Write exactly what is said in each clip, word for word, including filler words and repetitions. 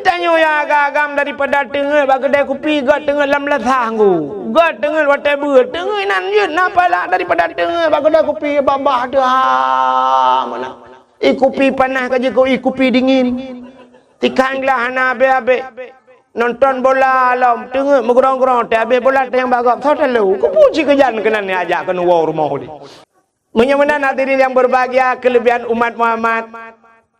Tanyoe nyang agam-agam daripada teungeut bak keudè kupi, göt teungeut lam lasah nggu. Göt teungeut watèe beuet, teungeut inan jeuet na pahala daripada teungeut bak keudè kupi babah teuh ha meunan. Ie kupi panas ka jikheun ie kupi dingin. Tikang glah hana abéh-abéh. Nonton bola lom, teungeut meugrong-grong, teuh abéh bola teuh nyang bak gob, soe talo. Keupeue cit keujan keunan nyang ajak keuneuk woe rumoh udép. Meunyoe meunan hadirin nyang berbahagia, keulebihan umat Muhammad,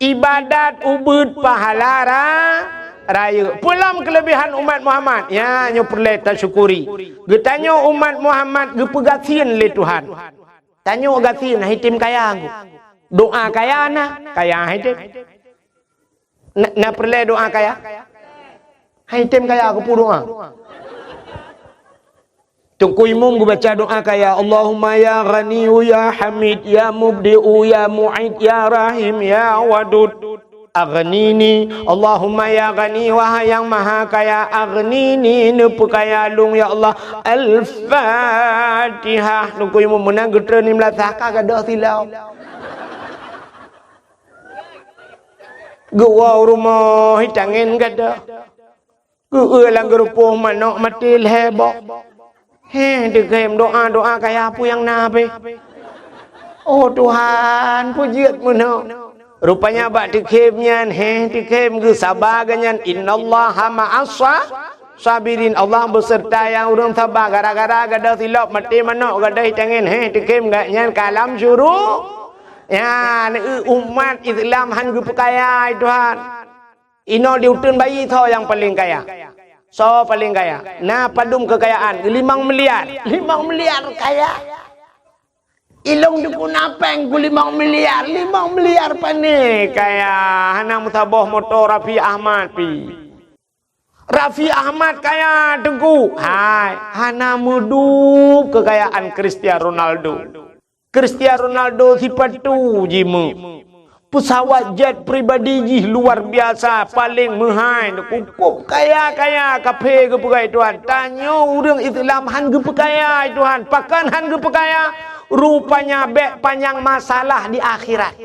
ibadat ubeuet pahala ra-, rayeuk. Peue lom keulebihan umat Muhammad? Nyan nyoe peureulèe tasyukuri. Geutanyoe umat Muhammad geupeugasien lé Tuhan. Tanyoe gasien, han item kaya. Doa kaya na, kaya han item. Na, na peureulèe doa kaya? Han item kaya keupeue doa? Teungku Imum geubaca doa kaya, "Allahumma ya Ghaniyyu ya Hamid ya Mubdi'u ya Mu'id ya Rahim ya Wadud, aghnini." Allahumma ya Ghani, wahai Nyang Maha Kaya, aghnini, neupeukaya lôn ya Allah. Al-Fatihah. Teungku Imum meunan geutreun lam lasah ka gadôh silop. Geuwoe u rumoh, hi tangen gadôh. Geueu lam geurupoh manok maté lhèe boh. Heh, teukhém doa-doa kaya peue nyang na beh. Oh Tuhan, peue jeuet meunoe. Rupanya bak teukhém nyan, heh, teukhém geusaba geuh nyan, "Innallaha ma'as sa-, sabirin." Allah beuseurta nyang ureueng saba. Gara-gara gadôh silop maté manok gadôh hi tangen, heh, teukhém geuh nyan ka lam syuru-, Nyan, eu, umat Islam han geupeukaya, hai Tuhan. Inoe di uteuen bayi soe nyang paleng kaya? Soe paleng kaya? Na padum keukayaan? Limong miliar. Limong miliar kaya. Ilong dukun apeng ku limong miliar. Limong miliar pane kaya. Hana meusaboh moto Raffi Ahmad pi. Raffi Ahmad kaya, Teungku. Hai, hana meudub keukayaan Cristiano Ronaldo. Cristiano Ronaldo sipatu jimeu. Pesawat jet pribadi jih luar biasa, paleng meuhai, kukup kaya-kaya, kaphé geupeugah Tuhan. Tanyoe ureueng Islam han geupeukaya, Tuhan. Pakon han geupeukaya? Rupanya bèk panyang masalah di akhirat.